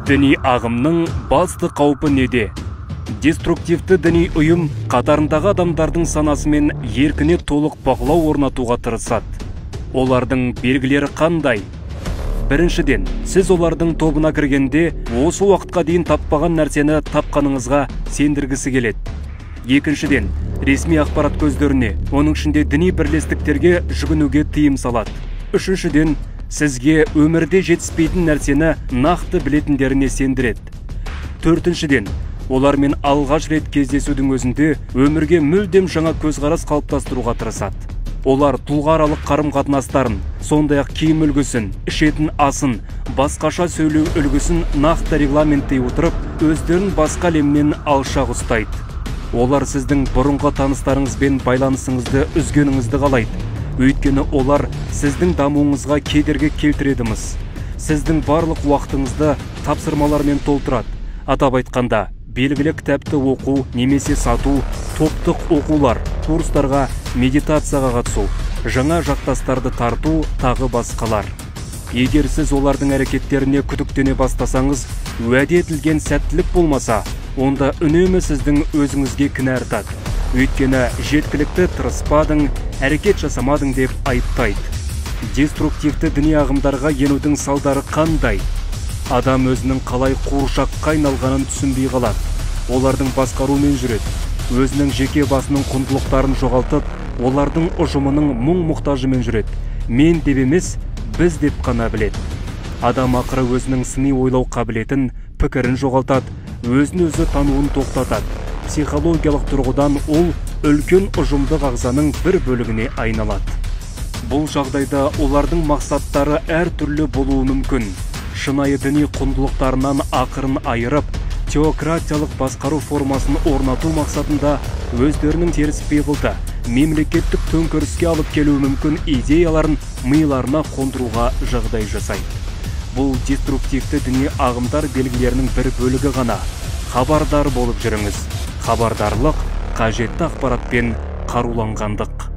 Діни ағымның басты қаупі неде? Деструктивті діни ұйым қатарындағы адамдардың санасы мен еркіне толық бақылау орнатуға тырысады. Олардың белгілері қандай? Біріншіден, сіз олардың тобына кіргенде осы уақытқа дейін таппаған нәрсені тапқаныңызға сендіргісі келеді. Екіншіден, ресми ақпарат көздеріне, оның ішінде діни бірлестіктерге жүгінуге тыйым салады. Үшіншіден, сізге өмірде жетіспейтін нәрсені нақты білетіндеріне сендіреді. Төртіншіден, олармен алғаш рет кездесудің өзінде өмірге мүлдем жаңа көзқарас қалыптастыруға тырысады. Олар тұлғааралық қарым-қатынастарын, сондай-ақ киім үлгісін, ішетін асын, басқаша сөйлеу үлгісін нақты регламенттей отырып, өздерін басқа әлемнен алшақ ұстайды. Олар сіздің бұрынғы таныстарыңызбен байланысыңызды үзгеніңізді қалайды. Өйткені олар сіздің дамуыңызға кедергі келтіредіміз. Сіздің барлық уақытыңызды тапсырмалармен толтырады. Атап айтқанда, белгілі кітапты оқу немесе сату, топтық оқулар, курстарға, медитацияға қатысу, жаңа жақтастарды тарту, тағы басқалар. Егер сіз олардың әрекеттеріне күдіктене бастасаңыз, уәде етілген сәттілік болмаса, онда үнемі сіздің өзіңізге кінә артады. Өйткені жеткілікті тырыспадың, әрекет жасамадың деп айыптайды. Деструктивті діни ағымдарға енудің салдары қандай? Адам өзінің қалай қуыршаққа айналғанын түсінбей қалады. Олардың басқаруымен жүреді. Өзінің жеке басының құндылықтарын жоғалтып, олардың ұжымының мұң-мұқтажымен жүреді. Мен деп емес, біз деп қана біледі. Адам ақыры өзінің сыни ойлау қабілетін, пікірін жоғалтады, өзін өзі тануын тоқтатады. Психологиялық тұрғыдан ол үлкен ұжымдық ағзаның бір бөлігіне айналады. Бұл жағдайда олардың мақсаттары әртүрлі болуы мүмкін. Шынайы діни құндылықтарынан ақырын айырып, теократиялық басқару формасын орнату мақсатында өздерінің теріс пиғылды, мемлекеттік төңкеріске алып келуі мүмкін идеяларын миларына қондыруға жағдай жасайды. Бұл деструктивті діни ағымдар белгілерінің бір бөлігі ғана. Хабардар болып жүріңіз. Хабардарлық қажетті ақпаратпен қаруланғандық.